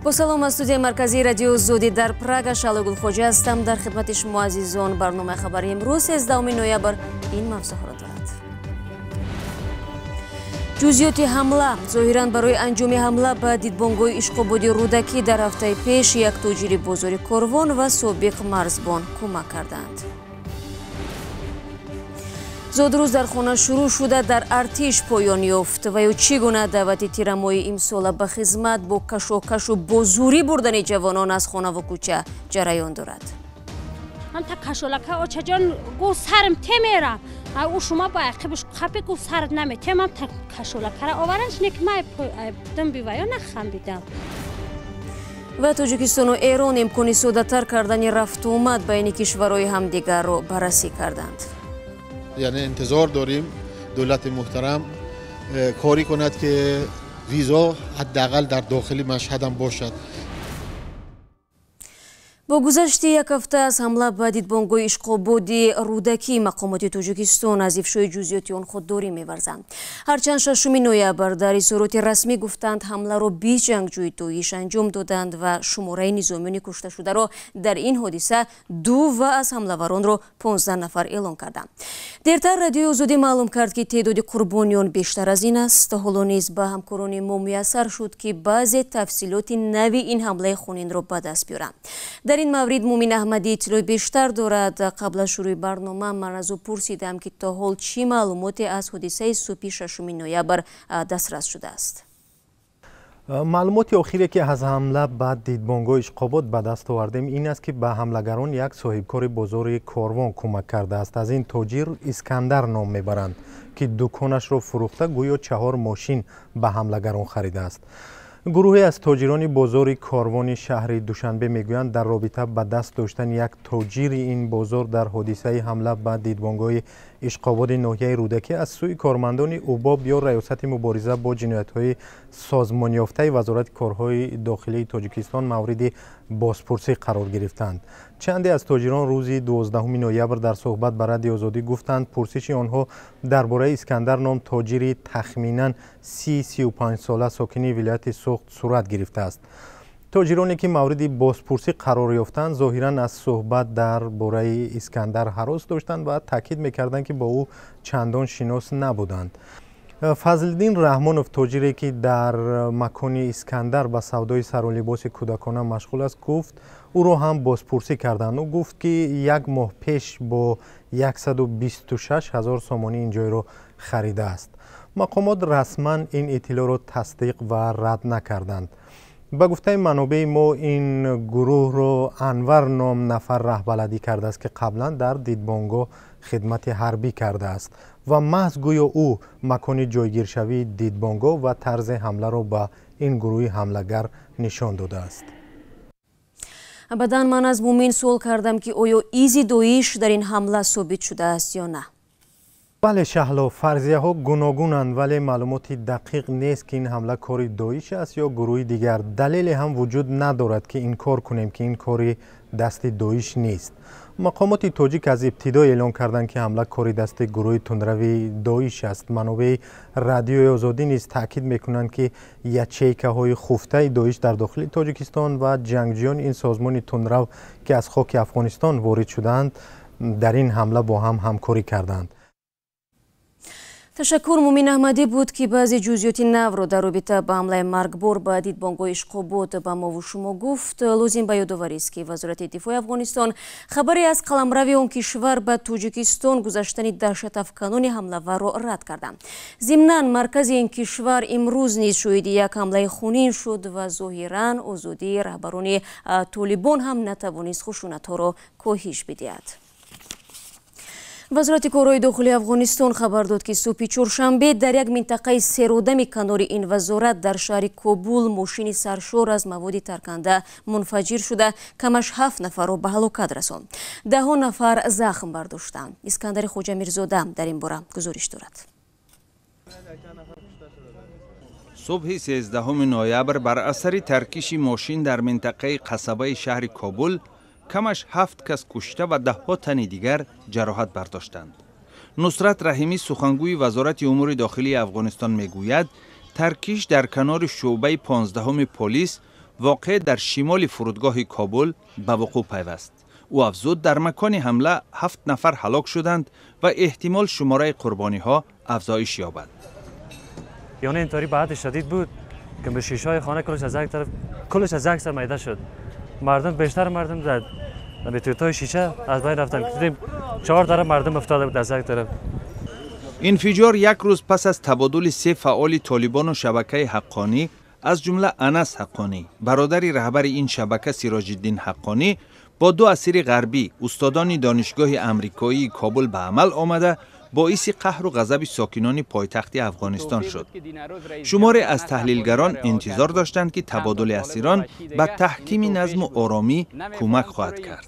Бо салом аз студияи марказии Радиои Озодӣ дар Прага. Шаҳло Гулхоҷа ҳастам дар хидмати шумо азизон. Барномаи хабари имрӯз 13 ноябр ин мавзӯъҳоро дорад. Ҷузъиёти ҳамла. Зоҳиран барои анҷоми ҳамла ба дидбонгоҳи Ишқободи Рӯдакӣ дар ҳафтаи пеш як тоҷири бозори Корвон ва собиқ марзбон кӯмак карданд. Зодрӯз дар хона шурӯъ шуда дар артиш поён ёфт ва ё чӣ гуна даъвати тирамоҳи имсола ба хизмат бо кашокашу бо зӯрӣ бурдани ҷавонон аз хонаву кӯча ҷараён дорад. Ҳамта кашолака очаҷон гуфт сарм темерам. Ӯ шумо ба ақибаш қапи гуфт сарат наметем. Ҳамта кашолакара овараш не ки ман дум биваё нахамбидам. Ва Тоҷикистону Эрон имкони соддатар кардани рафту омад байни кишварҳои ҳамдигарро баррасӣ карданд. Яъне интизор дорем дулати муҳтарам корӣ кунад, ки визо ҳаддаақал дар дохили Машҳадам бошад. Бо гузашти як ҳафта аз ҳамла ба дидбонгоҳи Ишқободи Рӯдакӣ мақомоти Тоҷикистон аз ифшои ҷузъиёти он худдорӣ меварзанд. Ҳарчанд 6 ноябр дар изҳороти расмӣ гуфтанд, ҳамларо 20 ҷангҷӯи Доиш анҷом доданд ва шумораи низомиёни кушташударо дар ин ҳодиса 2 ва аз ҳамлаваронро 15 нафар эълон карданд. Дертар Радиои Озодӣ маълум кард, ки теъдоди қурбониён бештар аз ин аст. Ҳоло низ ба ҳамкорони мо муяссар шуд, ки баъзе тафсилоти нави ин ҳамлаи хунинро ба даст биёранд. Дар ин маврид Мумин Аҳмадӣ иттилои бештар дорад. Қабл аз шурӯи барнома ман аз ӯ пурсидам, ки то ҳол чӣ маълумоте аз ҳодисаи субҳи 6 ноябр дастрас шудааст. Маълумоти охире, ки аз ҳамла ба дидбонгоҳи Ишқобод ба даст овардем, ин аст, ки ба ҳамлагарон як соҳибкори бозори Корвон кӯмак кардааст. Аз ин тоҷир Искандар ном мебаранд, ки дуконашро фурӯхта гӯё 4 мошин ба ҳамлагарон харидааст. Гурӯҳе аз тоҷирони бозори Корвони шаҳри Душанбе мегӯянд, дар робита ба даст доштани як тоҷири ин бозор дар ҳодисаи ҳамла ба дидбонгоҳи Ишқободи ноҳияи Рӯдакӣ аз сӯи кормандони УБОБ ё Раёсати мубориза бо ҷиноятҳои созмонёфтаи Вазорати корҳои дохилии Тоҷикистон мавриди бозпурсӣ қарор гирифтанд. Чанде аз тоҷирон рӯзи 12 ноябр дар суҳбат ба Радиои Озодӣ гуфтанд, пурсиши онҳо дар бораи Искандар ном тоҷири тахминан 30-35 сола сокини вилояти Суғд сурат гирифтааст. Тоҷироне, ки мавриди бозпурсӣ қарор ёфтанд, зоҳиран аз суҳбат дар бораи Искандар ҳарос доштанд ва таъкид мекарданд, ки бо ӯ чандон шинос набуданд. Фазлиддин Раҳмонов, тоҷире, ки дар макони Искандар ба савдои сару либоси кӯдакона машғул аст, гуфт ӯро ҳам бозпурсӣ карданд. Ӯ гуфт, ки як моҳ пеш бо 126 ҳазор сомонӣ ин ҷойро харидааст. Мақомот расман ин иттилоъро тасдиқ ва рад накарданд. Ба гуфтаи манобеи мо, ин гурӯҳро Анвар ном нафар раҳбаладӣ кардааст, ки қаблан дар дидбонгоҳ хидмати ҳарбӣ кардааст ва маҳз гӯё ӯ макони ҷойгиршавии дидбонгоҳ ва тарзи ҳамларо ба ин гурӯҳи ҳамлагар нишон додааст. Баъдан ман аз Мумин суол кардам, ки оё изи Доиш дар ин ҳамла собит шудааст ё на. Бале, Шаҳло, фарзияҳо гуногунанд, вале маълумоти дақиқ нест, ки ин ҳамла кори Доиш аст ё гурӯҳи дигар. Далеле ҳам вуҷуд надорад, ки инкор кунем, ки ин кори дасти Доиш нест. Мақомоти тоҷик аз ибтидо эълон карданд, ки ҳамла кори дасти гурӯҳи тундрави Доиш аст. Манобеи Радиои Озодӣ низ таъкид мекунанд, ки ячейкаҳои хуфтаи Доиш дар дохили Тоҷикистон ва ҷангҷӯёни ин созмони тундрав, ки аз хоки Афғонистон ворид шудаанд, дар ин ҳамла бо ҳам ҳамкорӣ карданд. Ташаккур. Мумин Аҳмадӣ буд, ки баъзе ҷузъиёти навро дар робита ба ҳамлаи маргбор ба дидбонгоҳи Ишқобод ба мову шумо гуфт. Лозим ба ёдоварист, ки Вазорати дифои Афғонистон хабаре аз қаламрави он кишвар ба Тоҷикистон гузаштани даҳшатафканони ҳамлаварро рад карданд. Зимнан маркази ин кишвар имрӯз низ шоҳиди як ҳамлаи хунин шуд ва зоҳиран озодии раҳбарони Толибон ҳам натавонист хушунатҳоро коҳиш бидиҳад. Вазорати корҳои дохилии Афғонистон хабар дод, ки субҳи чоршанбе дар як минтақаи серодами канори ин вазорат дар шаҳри Кобул мошини саршор аз маводи тарканда мунфаҷир шуда камаш 7 нафарро ба ҳалокат расонд. Даҳҳо нафар захм бардоштанд. Искандари Хоҷамирзода дар ин бора гузориш дорад. Субҳи 13 ноябр бар асари таркиши мошин дар минтақаи қасабаи шаҳри Кобул камаш 7 кас кушта ва даҳҳо тани дигар ҷароҳат бардоштанд. Нусрат Раҳимӣ, сухангӯи Вазорати умури дохилии Афғонистон, мегӯяд, таркиш дар канори шӯъбаи 15-уми полис воқеъ дар шимоли фурудгоҳи Кобул ба вуқӯъ пайваст. Ӯ афзуд, дар макони ҳамла 7 нафар ҳалок шуданд ва эҳтимол шумораи қурбониҳо афзоиш ёбад. یعنی اینطوری بعد شدید بود که به شیشه‌های خانه کلش از یک طرف کلش از یک سر میده شد. مردم بیشتر مردم زد. به توی شیشه از بین رفتن. دیدیم 4 طرف مردم افتاده بود از یک طرف. انفجار یک روز پس از تبادل 3 فعال طالبان و شبکه حقانی از جمله انس حقانی، برادر رهبر این شبکه سراج الدین حقانی، با 2 اسیر غربی استادان دانشگاه امریکایی کابل به عمل آمده، باعث قهر و غضب ساکنان پایتخت افغانستان شد. شماری از تحلیلگران انتظار داشتند که تبادل اسیران به تحکیم نظم و آرامی کمک خواهد کرد.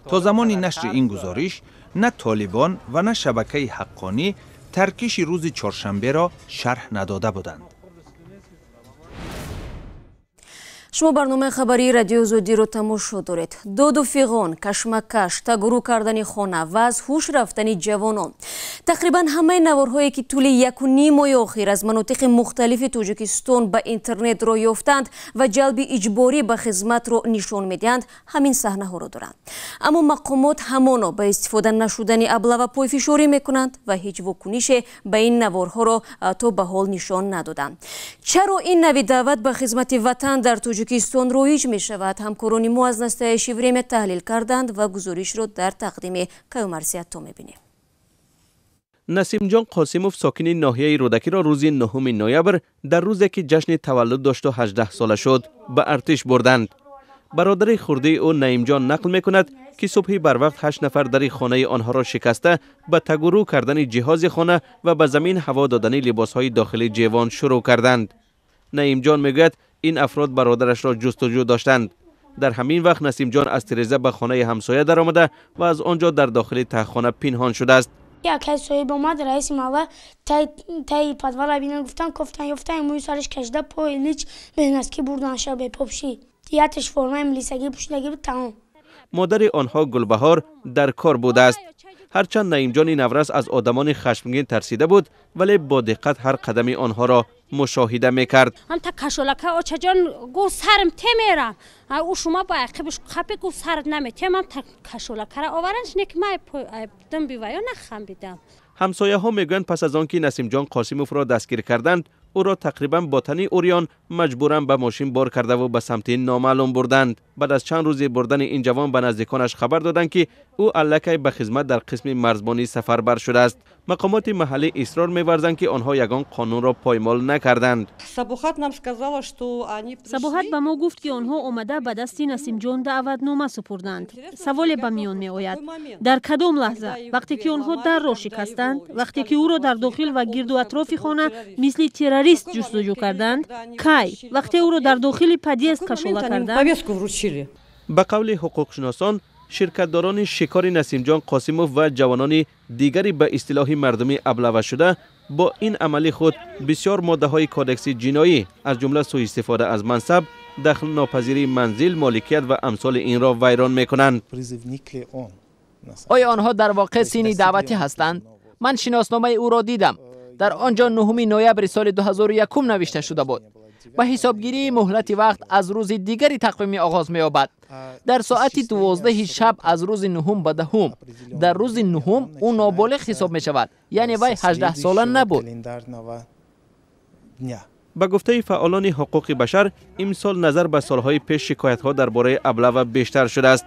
تا زمان نشر این گزارش نه طالبان و نه شبکه حقانی ترکش روز چهارشنبه را شرح نداده بودند. Шумо барномаи хабарии радиои Озодиро тамошо доред. Доду фиғон, кашмакаш, тагурӯ кардани хона ва аз ҳуш рафтани ҷавонон. Тақрибан ҳамаи наворҳое ки тӯли 1.5 моҳи охир аз манотиқи мухталифи Тоҷикистон ба интернет роҳ ёфтанд ва ҷалби иҷборӣ ба хизматро нишон медиҳанд, ҳамин саҳнаҳоро доранд. Аммо мақомот ҳамоно ба истифода нашудани аблава пойфишорӣ мекунанд ва ҳеҷ вокунише ба ин наворҳоро то ба ҳол нишон надоданд. Чаро ин нави даъват ба хизмати ватан дар Тоҷикистон роиҷ мешавад? Ҳамкорони мо аз Настоящее время таҳлил карданд ва гузоришро дар тақдими Каюмарсиятто мебинем. Насимҷон Қосимов сокини ноҳияи Рӯдакиро рӯзи 9 ноябр дар рӯзе ки ҷашни таваллуд дошту 18 сола шуд ба артиш бурданд. Бародари хурдии ӯ Наимҷон нақл мекунад ки субҳи барвақт 8 нафар дари хонаи онҳоро шикаста ба тагурӯ кардани ҷиҳози хона ва ба замин ҳаво додани либосҳои дохили ҷевон шурӯъ карданд. Наимҷон мегӯяд ин афрод бародарашро ҷустуҷӯ доштанд. Дар ҳамин вақт Насимҷон аз тиреза ба хонаи ҳамсоя даромада ва аз он ҷо дар дохили таҳхона пинҳон шудааст. Яке соҳиб омад, раиси маҳалла таи подвала бинан гуфтан, кофтан ёфтан, мӯи сараш кашида, пои лич бенаски бурдан ша бепопшӣ. Яташ формаи милисагӣ пӯшидагӣ буд, тамом. Модари онҳо Гулбаҳор дар кор будааст. Ҳарчанд Наимҷони наврас аз одамони хашмгин тарсида буд, вале бо диққат ҳар қадами онҳоро мушоҳида мекард. Ҳам та кашолака очаҷон гуфт сарам темерам. Ӯ шумо ба ақибаш қапи гуфт сарат наметем, ҳам та кашолакара оваранд, не ки ман дум биваё нахамбидам. Ҳамсояҳо мегӯянд пас аз он ки Насимҷон Қосимовро дастгир карданд, ӯро тақрибан бо тани урён маҷбуран ба мошин бор кардаву ба самти номаълум бурданд. Баъд аз чанд рӯзи бурдани ин ҷавон ба наздиконаш хабар доданд ки ӯ аллакай ба хизмат дар қисми марзбонӣ сафарбар шудааст. Мақомоти маҳаллӣ исрор меварзанд ки онҳо ягон қонунро поймол накарданд. Сабоҳат ба мо гуфт ки онҳо омада ба дасти Насимҷон даъватнома супурданд. Саволе ба миён меояд: дар кадом лаҳза? Вақте ки онҳо дарро шикастанд, вақте ки ӯро дар дохил ва гирду атрофи хона мисли террорист ҷустуҷӯ карданд, кай? Вақте ӯро дар дохили подъезд кашола карданд. Ба қавли ҳуқуқшиносон, ширкатдорони шикори Насимҷон Қосимов ва ҷавонони дигари ба истилоҳи мардумӣ аблава шуда бо ин амали худ бисёр моддаҳои кодекси ҷиноӣ аз ҷумла сӯистифода аз мансаб, дахлнопазирии манзил, моликият ва амсоли инро вайрон мекунанд. Оё онҳо дар воқеъ синни даъватӣ ҳастанд? Ман шиносномаи ӯро дидам. Дар он ҷо 9 ноябри соли 2001 навишта шуда буд. Ба ҳисобгирии муҳлати вақт аз рӯзи дигари тақвимӣ оғоз меёбад. Дар соати 12 шаб аз рӯзи 9 ба 10. Дар рӯзи 9 ӯ ноболиғ ҳисоб мешавад, яъне вай 18 сола набуд. Ба гуфтаи фаъолони ҳуқуқи башар, имсол назар ба солҳои пеш шикоятҳо дар бораи аблава бештар шудааст.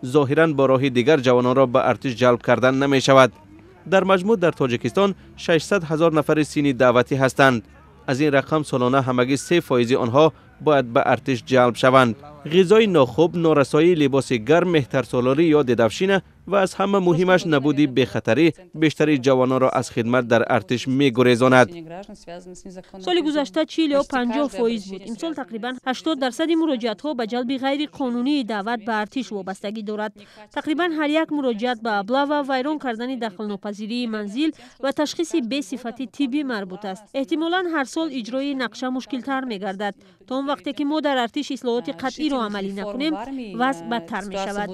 Зоҳиран бо роҳи дигар ҷавононро ба артиш ҷалб кардан намешавад. Дар маҷмӯъ дар Тоҷикистон 600 ҳазор нафари синни даъватӣ ҳастанд. Аз ин рақам солона ҳамагӣ 3% онҳо бояд ба артиш ҷалб шаванд. Ғизои нохуб, норасоии либоси гарм, меҳтарсолорӣ ё дедавшина ва аз ҳама муҳимаш набуди бехатарӣ бештари ҷавононро аз хидмат дар артиш мегурезонад. Соли гузашта 40 ё 50% буд. Имсол тақрибан 80% муроҷиатҳо ба ҷалби ғайриқонунии даъват ба артиш вобастагӣ дорад. Тақрибан ҳар як муроҷиат ба аблава, вайрон кардани дахлнопазирии манзил ва ташхиси бесифати тиббӣ марбут аст. Эҳтимолан ҳар сол иҷрои нақша мушкилтар мегардад. То он вақте ки мо дар артиш ислоҳоти қатъиро амалӣ накунем, вазъ бадтар мешавад.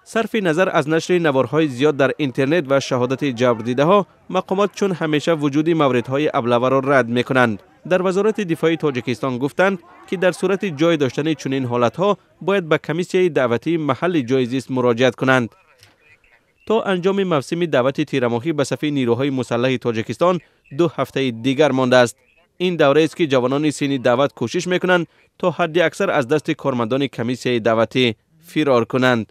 Сарфи назар аз нашри наворҳои зиёд дар интернет ва шаҳодати ҷабрдидаҳо, мақомот чун ҳамеша вуҷуди мавридҳои аблаваро рад мекунанд. Дар Вазорати дифои Тоҷикистон гуфтанд, ки дар сурати ҷой доштани чунин ҳолатҳо бояд ба комиссияи даъватии маҳалли ҷойи зист муроҷиат кунанд. То анҷоми мавсими даъвати тирамоҳӣ ба сафи нирӯҳои мусаллаҳи Тоҷикистон 2 ҳафтаи дигар мондааст. Ин давраест, ки ҷавонони синни даъват кӯшиш мекунанд то ҳадди аксар аз дасти кормандони комиссияи даъватӣ фирор кунанд.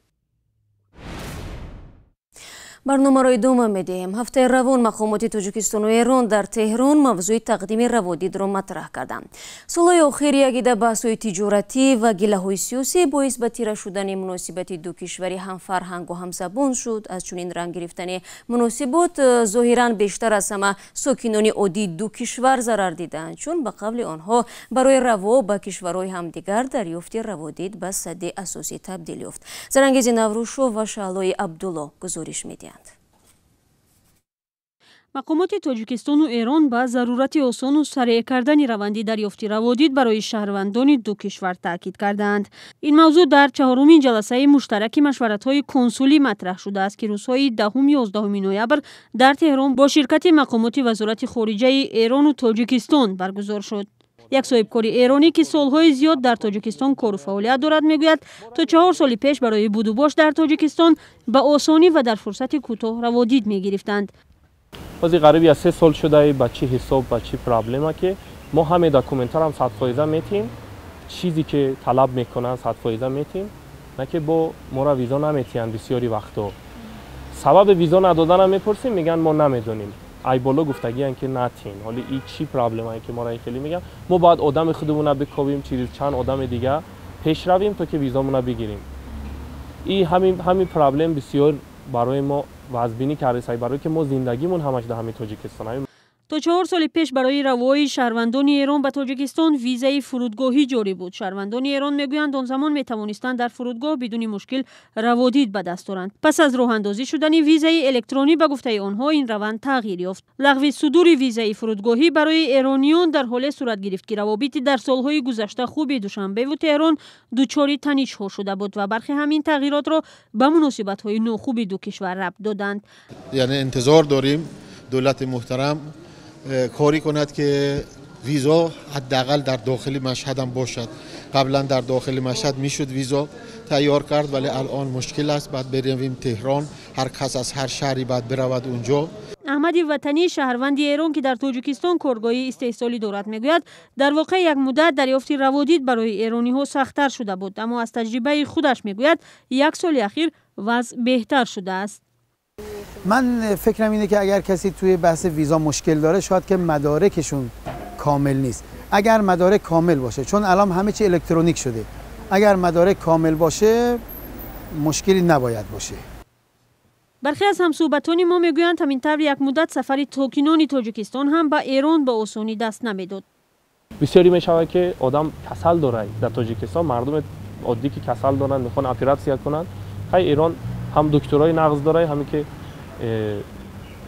Барномаро идома медиҳем. Ҳафтаи равон мақомоти Тоҷикистону Эрон дар Теҳрон мавзӯи тақдими раводидро матраҳ карданд. Солҳои охир якида баҳсҳои тиҷоратӣ ва гилаҳои сиёсӣ боис ба тира шудани муносибати ду кишвари ҳамфарҳангу ҳамзабон шуд. Аз чунин ранг гирифтани муносибот зоҳиран бештар аз ҳама сокинони оддии ду кишвар зарар диданд, чун ба қавли онҳо барои раво ба кишварҳои ҳамдигар дарёфти раводид ба садди асосӣ табдил ёфт. Зарангези Наврӯзшо ва Шаҳлои Абдулло гузориш медиҳанд. Мақомоти Тоҷикистону Эрон ба зарурати осону сареъ кардани раванди дарёфти раводид барои шаҳрвандони ду кишвар таъкид кардаанд. Ин мавзӯъ дар 4-умин ҷаласаи муштараки машваратҳои консулӣ матраҳ шудааст, ки рӯзҳои 10-11 ноябр дар Теҳрон бо ширкати мақомоти Вазорати хориҷаи Эрону Тоҷикистон баргузор шуд. Як соҳибкори эронӣ, ки солҳои зиёд дар Тоҷикистон кору фаъолият дорад, мегӯяд, то 4 соли пеш барои будубош дар Тоҷикистон ба осонӣ ва дар фурсати кӯтоҳ раводид мегирифтанд. Ҳозир қариби аз 3 сол шуда ба чӣ ҳисоб, ба чӣ проблема, ки мо ҳаме документарам 100% метиҳем, чизе ки талаб мекунанд 100% метиҳем, на ки бо моро визо наметиҳанд. Бисёри вақтҳо сабаби визо надоданам мепурсем, мегӯянд мо намедонем. Ай боло гуфтагиянд, ки натиҳем. Ҳоли и чӣ проблемае, ки моро хеле мегӯянд? Мо бояд одами худамона бикобем, через чанд одами дига пеш равем, то ки визомона бигирем. И ҳамин проблем бисёр барои мо вазбинӣ кардааст, барои ки мо зиндагимон ҳамаш дар ҳамин Тоҷикистон. То 4 соли пеш барои равои шаҳрвандони Эрон ба Тоҷикистон визаи фурудгоҳӣ ҷорӣ буд. Шаҳрвандони Эрон мегӯянд, он замон метавонистанд дар фурудгоҳ бидуни мушкил раводид ба даст оранд. Пас аз роҳандозӣ шудани визаи электронӣ, ба гуфтаи онҳо, ин раванд тағйир ёфт. Лағви судури визаи фурудгоҳӣ барои эрониён дар ҳоле сурат гирифт, ки равобити дар солҳои гузашта хуби Душанбеву Теҳрон дучори танишҳо шуда буд ва бархе ҳамин тағйиротро ба муносибатҳои нохуби ду кишвар рабт доданд. Яъне интизор дорем давлати муҳтарам کاری کند که ویزا حداقل در داخل مشهد هم باشد. قبلا در داخل مشهد میشد ویزا تیار کرد، ولی الان مشکل است. بعد برویم تهران، هر کس از هر شهری بعد برود اونجا. Аҳмади Ватанӣ, шаҳрванди Эрон, ки дар Тоҷикистон коргоҳи истеҳсолӣ дорад, мегӯяд, дар воқеъ як муддат дарёфти раводид барои эрониҳо сахттар шуда буд, аммо аз таҷрибаи худаш мегӯяд, як соли ахир вазъ беҳтар шудааст. من فکرم اینه که اگر کسی توی بحث ویزا مشکل داره، شاید که مدارکشون کامل نیست. اگر مدارک کامل باشه، چون الان همه چی الکترونیک شده، اگر مدارک کامل باشه مشکلی نباید باشه. برخی از همصحبتان ما میگویند همین طور یک مدت سفر ساکنان تاجیکستان هم به ایران با آسانی دست نمیداد. بسیاری میشود که آدم کسل داره در تاجیکستان، مردم عادی که کسل دارن میخوان اپراسیون کنن، خی ایران هم دکترای نقض داره، همین که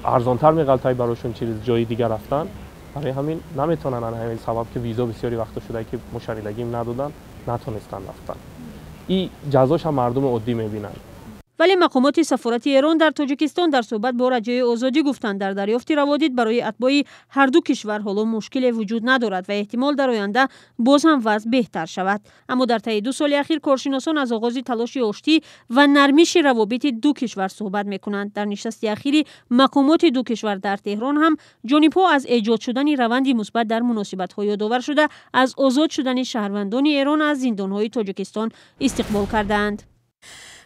ارزانتر میغلطای براشون چیز جای دیگر رفتن، برای همین نمیتونن. همین سبب که ویزا بسیاری وقتا شده که مشاریلگیم ندادن، نتونستن رفتن. این جزاش هم مردم عادی میبینن. ولی مقامات سفارت ایران در تاجیکستان در صحبت با رادیوی آزادی گفتند در دریافت روادید برای اتباع هر دو کشور حالا مشکل وجود ندارد و احتمال در آینده باز هم وضع بهتر شود. اما در طی 2 سال اخیر کارشناسان از آغاز تلاش آشتی و نرمش روابط دو کشور صحبت میکنند. در نشست اخیر مقامات دو کشور در تهران هم جانب‌ها از ایجاد شدن روند مثبت در مناسبت‌های یادآور شده از آزاد شدن شهروندان ایران از زندان‌های تاجیکستان استقبال کردند.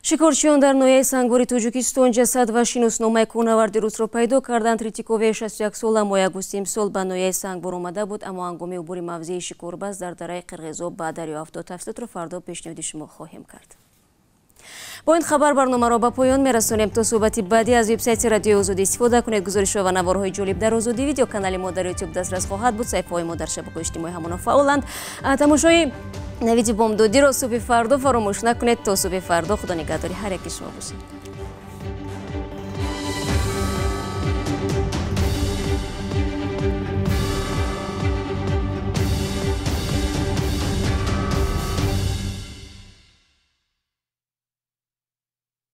Шикорчиён дар ноҳияи Сангвори Тоҷикистон ҷасад ва шиносномаи кӯҳнаварди русро пайдо карданд. Тритикови 61 сола моҳи августи имсол ба ноҳияи Сангвор омада буд, аммо ҳангоми убури мавзеи шикорбаст дар дараи Қирғизоб ба дарё афтод. Тафсилотро фардо пешниҳоди шумо хоҳем кард. Бо ин хабар барномаро ба поён мерасонем. То суҳбати баъдӣ аз вебсайти Радиои Озодӣ истифода кунед. Гузоришҳо ва наворҳои ҷолиб дар Озодӣ видео канали мо дар Ютуб дастрас хоҳад буд. Саҳифаҳои мо дар шабакаҳои иҷтимоӣ ҳамоно фаъоланд. Тамошои Навиди бомдодиро субҳи фардо фаромӯш накунед. То субҳи фардо Худо нигаҳдори ҳар яки шумо бошед.